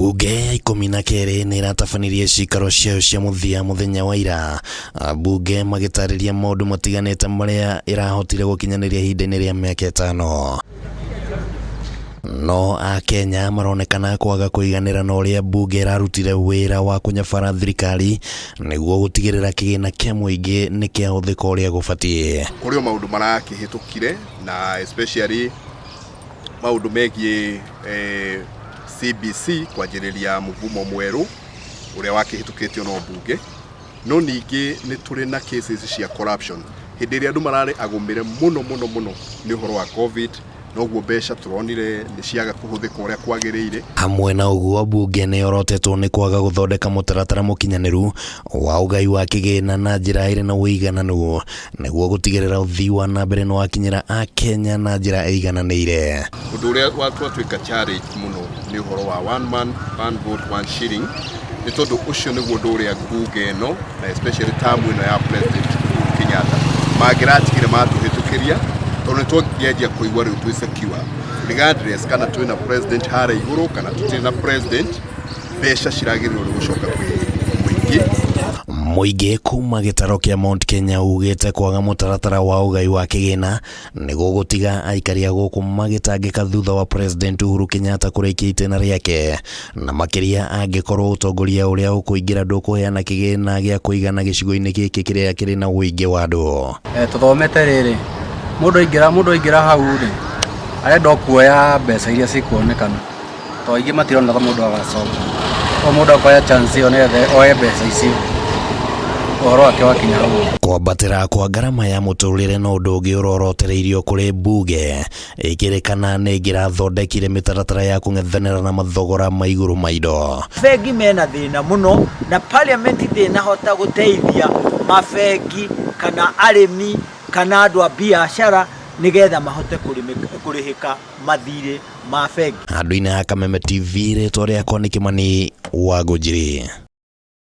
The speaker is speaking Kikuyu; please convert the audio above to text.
Mbunge ya 12 nĩ ĩratabanirie ciikaro ciayo cia mũthia mũthenya wa ira, ambunge magĩtarĩria maũndũ matiganĩte marĩa ĩrahotire gũkinyanĩria ihinda-inĩ rĩa mĩaka 5. No Akenya maronekana kwaga kũiganĩra na ũrĩa mbunge ĩrarutire wĩra wa kũnyabara thirikari nĩguo gũtigĩrĩra kĩgĩna kĩa mũingĩ nĩ kĩahũthĩka ũrĩa gũbatiĩ. Kũrĩ o maũndũ marakĩhĩtũkire na especially maũndũ megiĩ CBC kwanjĩrĩria mũvumo mwerũ ũrĩa wakĩhĩtũkĩtio no mbunge. No ningĩ nĩ tũrĩ na cases cia corruption hĩndĩ ĩrĩa andũ mararĩ agũmĩre mũno mũno mũno nĩ ũhoro wa Covid, noguo mbeca tũronire nĩ ciaga kũhũthĩka ũrĩa kwagĩrĩire. Hamwe na ũguo, mbunge nĩ yorotetwo nĩ kwaga gũthondeka mũtaratara mũkinyanĩru wa ũgai wa kĩgĩna na njĩra ĩrĩ na ũigananu nĩguo gũtigĩrĩra ũthii wa na mbere nĩ wakinyĩra Akenya na njĩra ĩigananĩire. Ũndũ ũrĩa twatuĩka challenge mũno nĩ ũhoro wa one man, one vote, one shilling, nĩ tondũ ũcio nĩguo ũndũ ũrĩa mbunge ĩno na especially term ĩno ya President Uhuru Kenyatta mangĩratigire matũhĩtũkĩria, tondũ nĩ tũngĩanjia kũigua rĩu twĩ secure regardless kana twĩna president harĩa igũrũ kana tũtirĩ na president, mbeca ciragĩrĩirwo nĩ gũcoka kwĩ mũingĩ. Mũingĩ kuma gĩtaro kĩa Mount Kenya ugĩte kwaga mũtaratara wa ũgai wa kĩgĩna nĩ gũgũtiga aikari a gũkũ magĩtangĩka thutha wa President Uhuru Kenyatta kũrĩkia itĩna rĩake, na makĩria angĩkorwo ũtongoria ũrĩa ũkũingĩra ndũkũheana kĩgĩna gĩa kũigana gĩcigo-inĩ gĩkĩ kĩrĩa kĩrĩ na ũingĩ wa andũ. Tũthomete rĩrĩ, mũndũ aingĩra hau rĩ, arenda o kuoya mbeca iria cikuonekana, to aingĩ matirona ta mũndũ agacoka. O mũndũ akoya chance ĩyo nĩgetha oe mbeca icio, ũhoro wake wakinya hau. Kwambatĩra kwa ngarama ya mũtũrĩre no ũndũ ũngĩ ũrorotereirio kũrĩ mbunge ĩkĩrĩkana nĩ ĩngĩrathondekire mĩtaratara ya kũng'ethanĩra na mathogora ma igũrũ ma indo. Bengi mena thĩna mũno na parliament ndĩnahota gũteithia mabengi kana arĩmi kana andũ a biacara nĩgetha mahote kũrĩhĩka mathirĩ ma bengi. Handũ-inĩ ha Kameme TV, rĩtwa rĩakwa nĩ Kĩmani wa Ngũnjiri.